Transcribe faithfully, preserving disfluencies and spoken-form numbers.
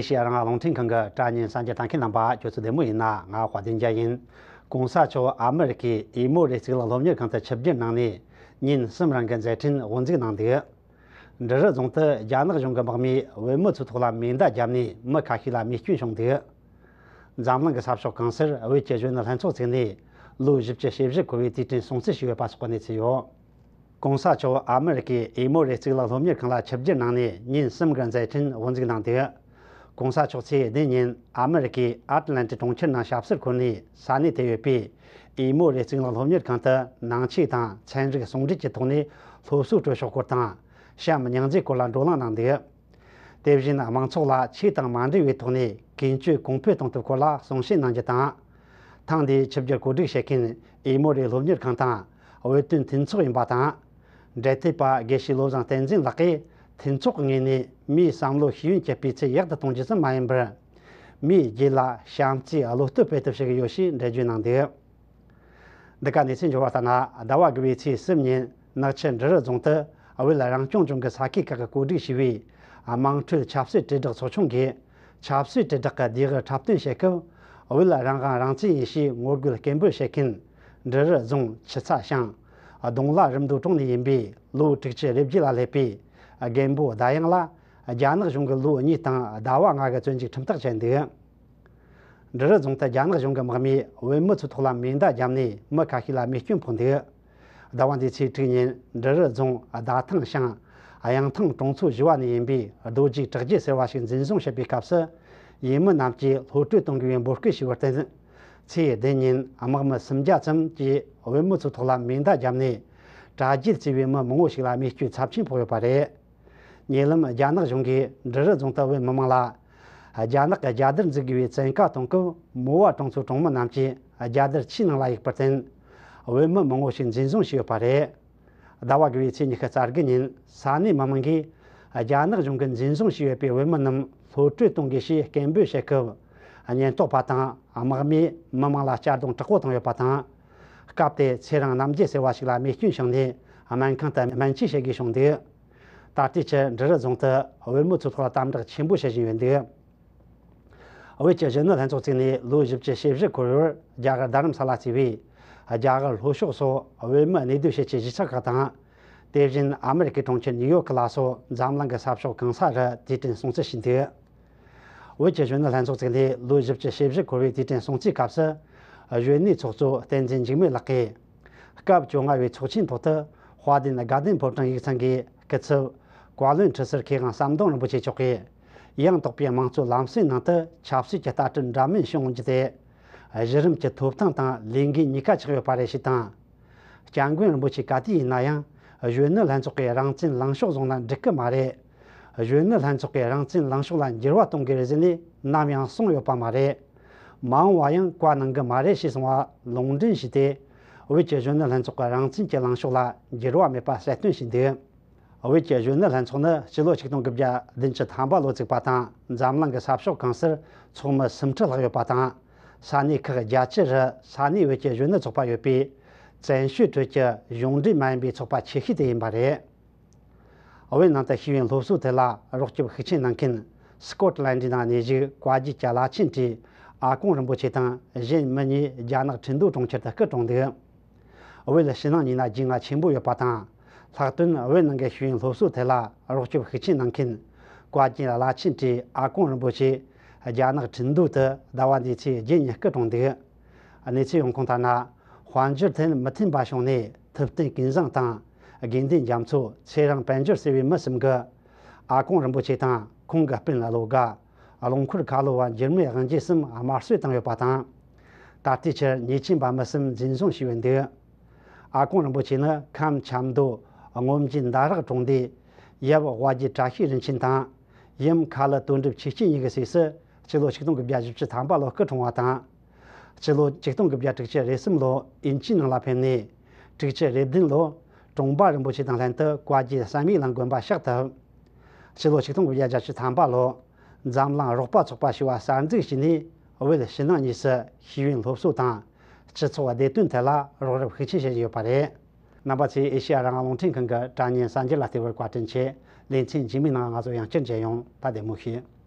ཨེ་ཤེ་ཡ་རང་དབང་རླུང་འཕྲིན་ཁང་གི་དྲ་བརྙན་གསར་འགྱུར་ལྟ་མཁན་རྣམ་པ། ཁྱོད་ཚོ་བདེ་མོ་ཡིན་ན། ང་དཔལ་ལྡན་རྒྱལ་ཡིན། གོང་ས་མཆོག་ཨ་མི་རི་ཀའི་ཨི་མོ་རེ་གཙུག་ལག་སློབ་གཉེར་ཁང་དུ་ཆིབས་བསྒྱུར་གནང་ནས་ཉིན་གསུམ་རིང་གི་མཛད་འཕྲིན་དབུ་འཛུགས་གནང་འདུག། འབྲི་རུ་རྫོང་དུ་རྒྱ་ནག་གཞུང་གི་དམག་མིས་བོད་མི་ཚོའི་ཐོག་ལ་མེ་མདའ་བརྒྱབ་ནས་མི་ཁ་ཤས་ལ་རྨས་སྐྱོན་བྱུང་འདུག། འཛམ་གླིང་གི་ས་ཕྱོགས་གང་སར་བོད་ཀྱི་གཞོན་ནུ་ལྷན་ཚོགས་བཙུགས་ནས་ལོ་བཞི་བཅུ་ཞེ་བཞི་འཁོར་བའི་དུས་དྲན་སྲུང་བརྩི་ཞུས་ཡོད་པ་སོགས་ཀྱི་གནས་ཚུལ་ཡོད། གོང་ས་མཆོག་ཨ་མི་རི་ཀའི་ཨི་མོ་རེ་གཙུག་ལག་སློབ་གཉེར་ཁང་ལ་ཆིབས་བསྒྱུར་གནང་ནས་ཉིན་གསུམ་གྱི་མཛད་འཕྲིན་དབུ་འཛུགས་གནང་འདུག། གོང་ས་མཆོག་ཚེས་བདུན་ཉིན་ཨ་མི་རི་ཀའི་ཨཊ་ལན་ཊིག་གྲོང་ཁྱེར་ནང་ཞབས་སོར་འཁོད་ནས་ས་གནས་དེ་ཡོད་པའི་ཨི་མོ་རེ་གཙུག་ལག་སློབ་གཉེར་ཁང་དུ་ནང་ཆོས་དང་ཚན་རིག་ཟུང་འབྲེལ་གྱི་ཐོག་ནས་སློབ་གསོའི་སྤྲོ་ཕྱོགས་སྐོར་དང་། བྱམས་སྙིང་རྗེའི་སྐོར་ལ་བགྲོ་གླེང་གནང་འདུག། དེ་བཞིན་དམངས་ཚོགས་ལ་ཆོས་དང་མ་འབྲེལ་བའི་ཐོག་ནས་ཀུན་སྤྱོད་གོང་འཕེལ་གཏོང་ཐབས་སྐོར་ལ་གསུང་བཤད་གནང་རྒྱུ་དང་། ཐེངས་འདིའི་ཆིབས་བསྒྱུར་གོ་སྒྲིག་བྱེད་མཁན་ཨི་མོ་རེ་སློབ་གཉེར་ཁང་དང་བོད་དོན་མཐུན་ཚོགས་ཡིན་པ་དང་། འབྲེལ་མཐུད་པ་དགེ་བཤེས་བློ་བཟང་བསྟན་འཛིན་ལགས་ཀྱིས་མཐུན་ཚོགས་ཀྱི་ངོས་ནས་མིའི་བསམ་བློ་ཤེས་ཡོན་གྱི་སྤུས་ཚད་ཡག་ཏུ་གཏོང་རྒྱུ་ཙམ་མ་ཡིན་པར། མིའི་རྒྱུད་ལ་བྱམས་བརྩེའི་བློ་སྟོབས་སྤེལ་ཐབས་བྱེད་ཀྱི་ཡོད་ཞེས་འགྲེལ་བརྗོད་གནང་འདུག། འདི་ག་གནས་ཚུལ་འབྱོར་བ་ལྟར་ན། ཟླ་བ་དགུ་པའི་ཚེས་གསུམ་ཉིན་ནག་ཆུ་འབྲི་རུ་རྫོང་དུ་བོད་རང་སྐྱོང་ལྗོངས་ཀྱི་ས་ཁུལ་ཁག་གིས་གོ་སྒྲིག་བྱས་པའི་དམངས་ཁྲོད་ཆབ་སྲིད་དྲིལ་བསྒྲགས་ཚོགས་ཆུང་གིས་ཆབ་སྲིད་དྲིལ་བསྒྲགས་ཀྱི་བདེ་འགོད་འཁྲབ་སྟོན་བྱེད་སྐབས། བོད་རང་དབང་རང་བཙན་ཡིན་ཞེས་ངོ་རྒོལ་སྐད་འབོད་བྱེད་མཁན་འབྲི་རུ་རྫོང་ཆུ་ཚ་ཤང་གདོང་ལ་རིམ་མདོ་གྲོང་ནས་ཡིན་པའི་ལོ་དྲུག་ཅུ་རེ་བརྒྱད་ལ་སླེབས་པའི་རྒན་པོ་ཟླ་དབྱངས་ལ། རྒྱ་ནག་གཞུང་གིས་ལོ་གཉིས་དང་ཟླ་བ་ལྔ་གི་བཙོན་འཇུག་ཁྲིམས་ཐག་བཅད་འདུག། འབྲི་རུ་རྫོང་དུ་རྒྱ་ནག་གཞུང་གི་དམག་མིས་བོད་མི་ཚོའི་ཐོག་ལ་མེ་མདའ་བརྒྱབ་ནས་མི་ཁ་ཤས་ལ་རྨས་སྐྱོན་ཕོག་འདུག། ཟླ་བ་འདིའི་ཚེས་དྲུག་ཉིན་འབྲི་རུ་རྫོང་རྡ་ཐང་ཤང་གཡང་ཐང་གྲོང་ཚོ་བཞི་བ་ནས་ཡིན་པའི་རྡོ་རྗེ་གྲགས་རྒྱལ་ཟེར་བ་ཞིག་འཛིན་བཟུང་བྱས་པའི་སྐབས་སུ། ཡུལ་མི་རྣམས་ཀྱིས་གློད་གྲོལ་གཏོང་དགོས་པའི་འབོད་སྐུལ་ཞུས་པར་བརྟེན། ཚེས་བདུན་ཉིན་དམག་མི་སུམ་བརྒྱ་ཙམ་གྱིས་བོད་མི་ཚོའི་ཐོག་ལ་མེ་མདའ་བརྒྱབ་ནས། གྲྭ་རྒྱུད་གཙོས་པའི་མི་མང་བོ་ཞིག་ལ་རྨས་སྐྱོན་ཚབས་ཆེན་ཕོག་ཡོད་པ་རེད། ཉེ་ལམ་རྒྱ་ནག་གཞུང་གིས་འབྲི་རུ་རྫོང་དུ་བོད་མི་མང་ལ། རྒྱ་ནག་གི་རྒྱལ་དར་འཛུགས་དགོས་པའི་བཙན་བཀའ་གཏོང་སྐབས། མོ་བ་གྲོང་ཚོའི་གྲོང་མི་རྣམས་ཀྱིས་རྒྱལ་དར་ཆུའི་ནང་ལ་གཡུགས་པར་བརྟེན། བོད་མི་མང་བོ་ཞིག་འཛིན་བཟུང་བྱས་ཡོད་པ་རེད། ཟླ་བ་དགུ་པའི་ཚེས་ཉི་ཤུ་རྩ་དགུ་ཉིན་ས་གནས་མི་མང་གིས་རྒྱ་ནག་གཞུང་གིས་འཛིན་བཟུང་བྱས་ཡོད་པའི་བོད་མི་རྣམས་གློད་གྲོལ་གཏོང་དགོས་ཞེས་སྐད་འབོད་བྱེད་སྐབས། ཉེན་རྟོག་པ་དང་དམག་མིས་མི་མང་ལ་གཅར་རྡུང་དྲག་པོ་བཏང་ཡོད་པ་དང་། སྐབས་དེར་ཚེ་རིང་རྣམ་རྒྱལ་ཟེར་བ་ཞིག་ལ་རྨས་སྐྱོན་བྱུང་ནས་སྨན་ཁང་དུ་སྨན་བཅོས་བྱེད་དགོས་བྱུང་འདུག། ད་ལྟའི་ཆར་འབྲི་རུ་རྫོང་དུ་བོད་མི་ཚོའི་ཐོག་ལ་དམ་དྲག་ཆེན་པོ་བྱེད་བཞིན་ཡོད་འདུག། བོད་ཀྱི་གཞོན་ནུ་ལྷན་ཚོགས་བཙུགས་ནས་ལོ་བཞི་བཅུ་ཞེ་བཞི་འཁོར་བར། རྒྱ་གར་རྡ་རམ་ས་ལ་གཙོས་པའི་རྒྱ་གར་ལྷོ་ཕྱོགས་སོགས་བོད་མི་གནས་སྡོད་བྱེད་ཀྱི་གཞིས་ཆགས་ཁག་དང་། དེ་བཞིན་ཨ་མི་རི་ཀའི་གྲོང་ཁྱེར་ནིའུ་ཡོག་ལ་སོགས་འཛམ་གླིང་གི་ས་ཕྱོགས་གང་ས་རུ་དུས་དྲན་སྲུང་བརྩི་བྱས་འདུག། བོད་ཀྱི་གཞོན་ནུ་ལྷན་ཚོགས་བཙུགས་ནས་ལོ་བཞི་བཅུ་ཞེ་བཞི་འཁོར་བའི་དུས་དྲན་སྲུང་བརྩིའི་སྐབས་སུ། གཞོན་ནུའི་ཚོགས་གཙོ་བསྟན་འཛིན་འཇིགས་མེད་ལགས་ཀྱིས། སྐབས་བཅོ་ལྔ་བའི་ཚོགས་ཆེན་ཐོག་ཏུ། དཔལ་ལྡན་དགའ་ལྡན་ཕོ་བྲང་ཡིག་ཚང་གི་སྐུ་ཚབ། བཀའ་བློན་ཁྲི་ཟུར་མཁས་དབང་ཟམ་གདོང་རིན་པོ་ཆེ་མཆོག་གིས། ཡང་དག་པའི་དམངས་གཙོའི་ལམ་སྲོལ་ནང་དུ་ཆབ་སྲིད་ཀྱི་ལྟ་གྲུབ་འདྲ་མིན་བྱུང་རྒྱུ་དེ། གཞི་རིམ་གྱི་ཐོབ་ཐང་དང་ལས་འགན་གཉིས་ཀ་ཆགས་ཡོད་པ་རེད་ཞེས་དང་། སྐྱབས་མགོན་རིན་པོ་ཆེ་ག་དུས་ཡིན་ན་ཡང་། གཞོན་ནུ་ལྷན་ཚོགས་ཀྱི་རང་བཙན་ལངས་ཕྱོགས་བཟུང་ན་འགྲིག་གི་མ་རེད། གཞོན་ནུ་ལྷན་ཚོགས་ཀྱི་རང་བཙན་ལངས་ཕྱོགས་ལ་འགྱུར་བ་གཏོང་དགོས་རེད་ཟེར་ནས་ནམ་ཡང་གསུངས་ཡོད་པ་མ་རེད། མ་འོངས་པ་ཡང་བཀའ་གནང་གི་མ་རེད་ཞེས་གསུངས་པ་ལུང་འདྲེན་བྱས་ཏེ། བོད་ཀྱི་གཞོན་ནུ་ལྷན་ཚོགས་ཀྱི་རང་བཙན་གྱི་ལངས་ཕྱོགས་ལ་འགྱུར་བ་མེད་པ་གསལ་སྟོན་བྱས་འདུག། བོད་ཀྱི་གཞོན་ནུ་ལྷན་ཚོགས་ནི་སྤྱི་ལོ་ཆིག་སྟོང་དགུ་བརྒྱ་བདུན་ཅུ་ཐམ་པ་ལོ་བཙུགས་པ་དང་། འཛམ་གླིང་གི་ས་ཕྱོགས་གང་སར་ཚོགས་མི་སུམ་ཁྲི་ལྷག་ཡོད་པ་དང་། ས་གནས་ཁག་བརྒྱད་ཅུ་རུ་ས་གནས་བོད་ཀྱི་གཞོན་ནུ་ཚོགས་པ་ཡོད་པའི། བཙན་བྱོལ་ཁྲོད་ཀྱི་གཞུང་འབྲེལ་མ་ཡིན་པའི་ཚོགས་པ་ཆེ་ཤོས་དེ་ཡིན་པ་རེད། བོད་ནང་དུ་ཤེས་ཡོན་སློབ་གསོའི་ཐད་ལ་རོགས་སྐྱོབ་ཤུགས་ཆེན་གནང་མཁན། སི་ཀོ་ཊི་ལན་ཌི་ནང་གནས་བཞུགས་བཀའ་བརྒྱུད་ཀྱི་བླ་ཆེན་གྲས་ཨ་ཀོང་རིན་པོ་ཆེ་དང་གཞན་མི་གཉིས་རྒྱ་ནག་ཁྲིན་ཏུའུ་གྲོང་ཁྱེར་དུ་སྐུ་གྲོངས་འདུག། བོད་ཕྱི་ནང་གཉིས་ན་རྒྱུས་མངའ་ཆེན་པོ་ཡོད་པ་དང་། ལྷག་དོན་བོད་ནང་གི་ཤེས་ཡོན་སློབ་གསོའི་ཐད་ལ་རོགས་སྐྱོབ་ཤུགས་ཆེན་གནང་མཁན། བཀའ་བརྒྱུད་བླ་ཆེན་གྲས་ཨ་ཀོང་རིན་པོ་ཆེ་རྒྱ་ནག་ཁྲིན་ཏུའུ་དུ་ཟླ་བ་འདིའི་ཚེས་བརྒྱད་ཉིན་སྐུ་གྲོངས་འདུག། གནས་ཚུལ་ཡོང་ཁུངས་ལྟར་ན། དཔལ་འབྱོར་ཐད་མི་མཐུན་པ་བྱུང་ནས་ཐུབ་བསྟན་ཀུན་བཟང་དང་། དགེ་འདུན་རྒྱ་མཚོ་ཚེ་རིང་དཔལ་འབྱོར་ཟེར་བའི་མི་གསུམ་གྱིས། ཨ་ཀོང་རིན་པོ་ཆེ་དང་ཁོང་གི་སྤུན་བློ་དགའ། རླངས་འཁོར་ཁ་ལོ་བ་འགྱུར་མེད་དབང་རྒྱལ་གསུམ་དམར་གསོད་བཏང་ཡོད་པ་དང་། ད་ལྟའི་ཆར་ཉེས་ཅན་པ་མི་གསུམ་འཛིན་བཟུང་བྱས་ཡོད་འདུག། ཨ་ཀོང་རིན་པོ་ཆེ་ནི་ཁམས་ཆབ་མདོ་སྔོ་འབྱིན་ཟླ་རག་གྲོང་སྡེའི་ཡབ་དབའ་རྒྱལ་བཀྲ་ཤིས་རིན་ཆེན་དང་། ཡུམ་ཁ་ལི་དོན་གྲུབ་ཆོས་སྐྱིད་གཉིས་ཀྱི་སྲས་སུ་སྤྱི་ལོ་ཆིག་སྟོང་དགུ་བརྒྱ་བཞི་བཅུ་ཐམ་པ་ལོ་སྐུ་འཁྲུངས་པ་དང་། སྤྱི་ལོ་ཆིག་སྟོང་དགུ་བརྒྱ་དྲུག་ཅུ་རེ་གསུམ་ལོ་དབྱིན་ཇིའི་ནང་ལ་ཕེབས་ནས། དྲུག་ཅུ་རེ་བདུན་ལོ་གྲོང་པ་རིན་པོ་ཆེ་དང་ལྷན་དུ་བཀའ་བརྒྱུད་བསམ་ཡས་གླིང་དགོན་པ་ཕྱག་བཏབ། སྤྱི་ལོ་ཆིག་སྟོང་དགུ་བརྒྱ་བརྒྱད་ཅུ་ཐམ་པ་ལོ། འཛམ་གླིང་རོགས་པ་ཚོགས་པ་ཞེས་པ་གསར་འཛུགས་བྱས་ནས། བོད་ཕྱི་ནང་གཉིས་སུ་ཤེས་ཡོན་སློབ་གསོ་དང་སྤྱི་ཚོགས་བདེ་དོན་ཐད་ལ་རོགས་རམ་ཤུགས་ཆེན་བྱེད་བཞིན་ཡོད་པ་རེད། རྣམ་པ་ཚོས་ཨེ་ཤེ་ཡ་རང་དབང་རླུང་འཕྲིན་ཁང་གི་དྲ་བརྙན་གསར་འགྱུར་ལ་བལྟས་པར་བཀའ་དྲིན་ཆེ། ལེ་ཚན་རྗེས་མའི་ནང་ང་ཚོ་ཡང་བསྐྱར་མཇལ་ཡོང་། ད་བདེ་མོ་བྱོས།